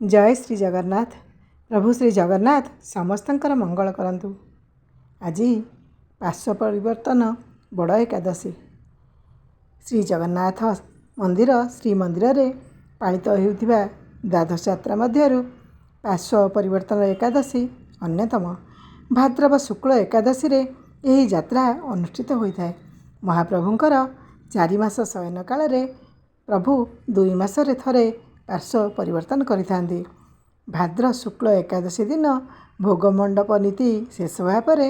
ଜୟ ଶ୍ରୀ ଜଗନ୍ନାଥ। ପ୍ରଭୁ ଶ୍ରୀ ଜଗନ୍ନାଥ ସମସ୍ତଙ୍କର ମଙ୍ଗଳ କରନ୍ତୁ। ଆଜି ପାର୍ଶ୍ୱ ପରିବର୍ତ୍ତନ ବଡ଼ ଏକାଦଶୀ। ଶ୍ରୀ ଜଗନ୍ନାଥ ମନ୍ଦିର ଶ୍ରୀମନ୍ଦିରରେ ପାଳିତ ହେଉଥିବା ଦ୍ୱାଦଶ ଯାତ୍ରା ମଧ୍ୟରୁ ପାର୍ଶ୍ୱ ପରିବର୍ତ୍ତନ ଏକାଦଶୀ ଅନ୍ୟତମ। ଭାଦ୍ରବ ଶୁକ୍ଳ ଏକାଦଶୀରେ ଏହି ଯାତ୍ରା ଅନୁଷ୍ଠିତ ହୋଇଥାଏ। ମହାପ୍ରଭୁଙ୍କର 4 ମାସ ଶୟନ କାଳରେ ପ୍ରଭୁ 2 ମାସରେ ଥରେ ପାର୍ଶ୍ୱ ପରିବର୍ତ୍ତନ କରିଥାନ୍ତି। ଭାଦ୍ର ଶୁକ୍ଳ ଏକାଦଶୀ ଦିନ ଭୋଗମଣ୍ଡପ ନୀତି ଶେଷ ହେବା ପରେ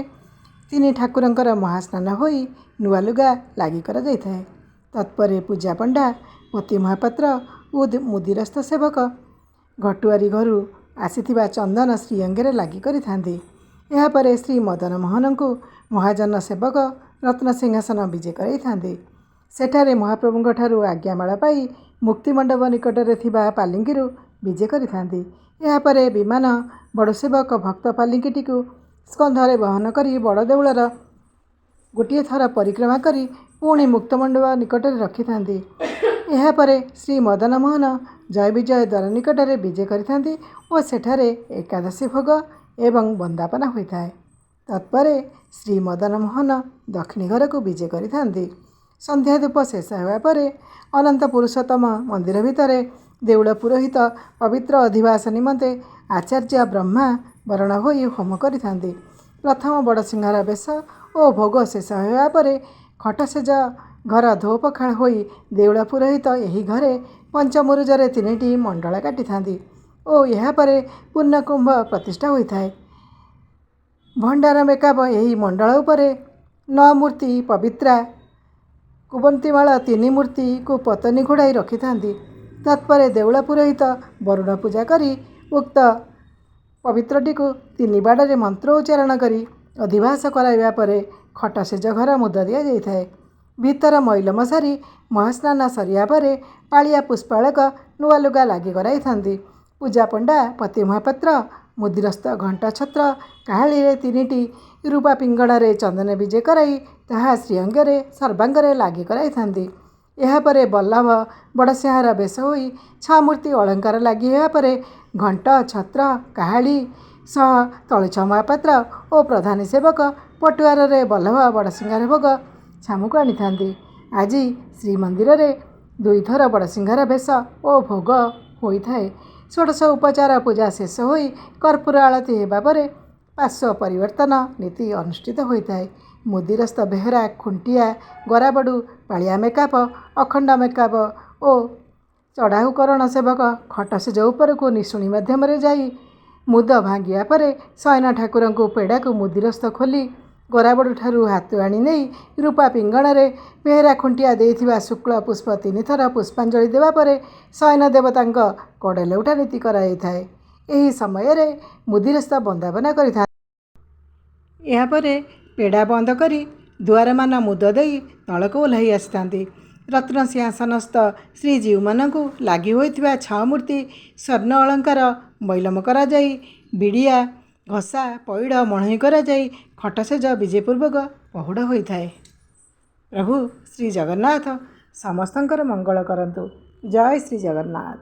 ତିନି ଠାକୁରଙ୍କର ମହାସ୍ନାନ ହୋଇ ନୂଆ ଲୁଗା ଲାଗି କରାଯାଇଥାଏ। ତତ୍ପରେ ପୂଜାପଣ୍ଡା, ପତି ମହାପାତ୍ର ଓ ମୁଦିରସ୍ତ ସେବକ ଘଟୁଆରୀ ଘରୁ ଆସିଥିବା ଚନ୍ଦନ ଶ୍ରୀଅଙ୍ଗରେ ଲାଗି କରିଥାନ୍ତି। ଏହାପରେ ଶ୍ରୀ ମଦନମୋହନଙ୍କୁ ମହାଜନ ସେବକ ରତ୍ନସିଂହାସନ ବିଜେ କରାଇଥାନ୍ତି। ସେଠାରେ ମହାପ୍ରଭୁଙ୍କ ଠାରୁ ଆଜ୍ଞାମାଳ ପାଇ ମୁକ୍ତିମଣ୍ଡପ ନିକଟରେ ଥିବା ପାଲିଙ୍କିରୁ ବିଜେ କରିଥାନ୍ତି। ଏହାପରେ ବିମାନ ବଡ଼ସେବକ ଭକ୍ତ ପାଲିଙ୍କିଟିକୁ ସ୍କନ୍ଧରେ ବହନ କରି ବଡ଼ଦେଉଳର ଗୋଟିଏ ଥର ପରିକ୍ରମା କରି ପୁଣି ମୁକ୍ତମଣ୍ଡପ ନିକଟରେ ରଖିଥାନ୍ତି। ଏହାପରେ ଶ୍ରୀ ମଦନମୋହନ ଜୟ ବିଜୟ ଦ୍ୱାର ନିକଟରେ ବିଜେ କରିଥାନ୍ତି ଓ ସେଠାରେ ଏକାଦଶୀ ଭୋଗ ଏବଂ ବନ୍ଦାପନା ହୋଇଥାଏ। ତତ୍ପରେ ଶ୍ରୀ ମଦନମୋହନ ଦକ୍ଷିଣୀ ଘରକୁ ବିଜେ କରିଥାନ୍ତି। ସନ୍ଧ୍ୟା ଧୂପ ଶେଷ ହେବା ପରେ ଅନନ୍ତ ପୁରୁଷୋତ୍ତମ ମନ୍ଦିର ଭିତରେ ଦେଉଳ ପୁରୋହିତ ପବିତ୍ର ଅଧିବାସ ନିମନ୍ତେ ଆଚାର୍ଯ୍ୟ ବ୍ରହ୍ମା ବରଣ ହୋଇ ହୋମ କରିଥାନ୍ତି। ପ୍ରଥମ ବଡ଼ସିଂହାର ବେଶ ଓ ଭୋଗ ଶେଷ ହେବା ପରେ ଖଟଶେଯ ଘର ଧୋପଖାଳ ହୋଇ ଦେଉଳ ପୁରୋହିତ ଏହି ଘରେ ପଞ୍ଚମୁରୁଜରେ 3ଟି ମଣ୍ଡଳ କାଟିଥାନ୍ତି ଓ ଏହାପରେ ପୂର୍ଣ୍ଣକୁମ୍ଭ ପ୍ରତିଷ୍ଠା ହୋଇଥାଏ। ଭଣ୍ଡାର ମେକାପ ଏହି ମଣ୍ଡଳ ଉପରେ 9 ମୂର୍ତ୍ତି ପବିତ୍ରା କୁବନ୍ତୀମାଳ 3 ମୂର୍ତ୍ତିକୁ ପତନି ଘୋଡ଼ାଇ ରଖିଥାନ୍ତି। ତତ୍ପରେ ଦେଉଳ ପୁରୋହିତ ବରୁଣ ପୂଜା କରି ଉକ୍ତ ପବିତ୍ରଟିକୁ 3 ବାଡ଼ରେ ମନ୍ତ୍ର ଉଚ୍ଚାରଣ କରି ଅଧିବାସ କରାଇବା ପରେ ଖଟଶେଯ ଘର ମୁଦ ଦିଆଯାଇଥାଏ। ଭିତର ମଇଲମ ସାରି ମହାସ୍ନାନ ସରିବା ପରେ ପାଳିଆ ପୁଷ୍ପାଳକ ନୂଆ ଲୁଗା ଲାଗି କରାଇଥାନ୍ତି। ପୂଜାପଣ୍ଡା, ପତି ମହାପାତ୍ର, ମୁଦିରସ୍ତ ଘଣ୍ଟ ଛତ୍ର କାହାଳୀରେ 3ଟି ରୂପା ପିଙ୍ଗଣରେ ଚନ୍ଦନ ବିଜେ କରାଇ ତାହା ଶ୍ରୀଅଙ୍ଗରେ ସର୍ବାଙ୍ଗରେ ଲାଗି କରାଇଥାନ୍ତି। ଏହାପରେ ବଲ୍ଲଭ ବଡ଼ସିଂହାର ବେଶ ହୋଇ 6 ମୂର୍ତ୍ତି ଅଳଙ୍କାର ଲାଗି ହେବା ପରେ ଘଣ୍ଟ ଛତ୍ର କାହାଳୀ ସହ ତଳୁଛ ମହାପାତ୍ର ଓ ପ୍ରଧାନୀ ସେବକ ପଟୁଆରରେ ବଲ୍ଲଭ ବଡ଼ସିଂହାର ଭୋଗ ଛାମୁକୁ ଆଣିଥାନ୍ତି। ଆଜି ଶ୍ରୀମନ୍ଦିରରେ 2 ଥର ବଡ଼ସିଂହାର ବେଶ ଓ ଭୋଗ ହୋଇଥାଏ। ଷୋଡ଼ଶ ଉପଚାର ପୂଜା ଶେଷ ହୋଇ କର୍ପୂର ଆଳତି ହେବା ପରେ ପାର୍ଶ୍ୱ ପରିବର୍ତ୍ତନ ନୀତି ଅନୁଷ୍ଠିତ ହୋଇଥାଏ। ମୁଦିରସ୍ତ ବେହେରା, ଖୁଣ୍ଟିଆ, ଗରାବଡ଼ୁ, ପାଳିଆ ମେକାପ, ଅଖଣ୍ଡ ମେକାପ ଓ ଚଢ଼ାଉକରଣ ସେବକ ଖଟଶେଯ ଉପରକୁ ନିଶୁଣି ମାଧ୍ୟମରେ ଯାଇ ମୁଦ ଭାଙ୍ଗିବା ପରେ ଶୟନ ଠାକୁରଙ୍କୁ ପେଡ଼ାକୁ ମୁଦିରସ୍ତ ଖୋଲି ଗରାବଡ଼ୁ ଠାରୁ ହାତୁଆଣି ନେଇ ରୂପା ପିଙ୍ଗଣରେ ବେହେରା ଖୁଣ୍ଟିଆ ଦେଇଥିବା ଶୁକ୍ଳ ପୁଷ୍ପ 3 ଥର ପୁଷ୍ପାଞ୍ଜଳି ଦେବା ପରେ ଶୟନ ଦେବତାଙ୍କ କଡ଼ ଲେଉଟା ନୀତି କରାଯାଇଥାଏ। ଏହି ସମୟରେ ମୁଦିରସ୍ତ ବନ୍ଦାପନା କରିଥାନ୍ତି। ଏହାପରେ ପେଡ଼ା ବନ୍ଦ କରି ଦୁଆରମାନ ମୁଦ ଦେଇ ତଳକୁ ଓହ୍ଲାଇ ଆସିଥାନ୍ତି। ରତ୍ନସିଂହାସନସ୍ଥ ଶ୍ରୀଜୀଉମାନଙ୍କୁ ଲାଗି ହୋଇଥିବା 6 ମୂର୍ତ୍ତି ସ୍ୱର୍ଣ୍ଣ ଅଳଙ୍କାର ମଇଲମ କରାଯାଇ ବିଡ଼ିଆ ଘସା ପଇଡ଼ ମଣୋହି କରାଯାଇ ଖଟଶେଯ ବିଜେ ପୂର୍ବକ ପହୁଡ଼ ହୋଇଥାଏ। ପ୍ରଭୁ ଶ୍ରୀ ଜଗନ୍ନାଥ ସମସ୍ତଙ୍କର ମଙ୍ଗଳ କରନ୍ତୁ। ଜୟ ଶ୍ରୀ ଜଗନ୍ନାଥ।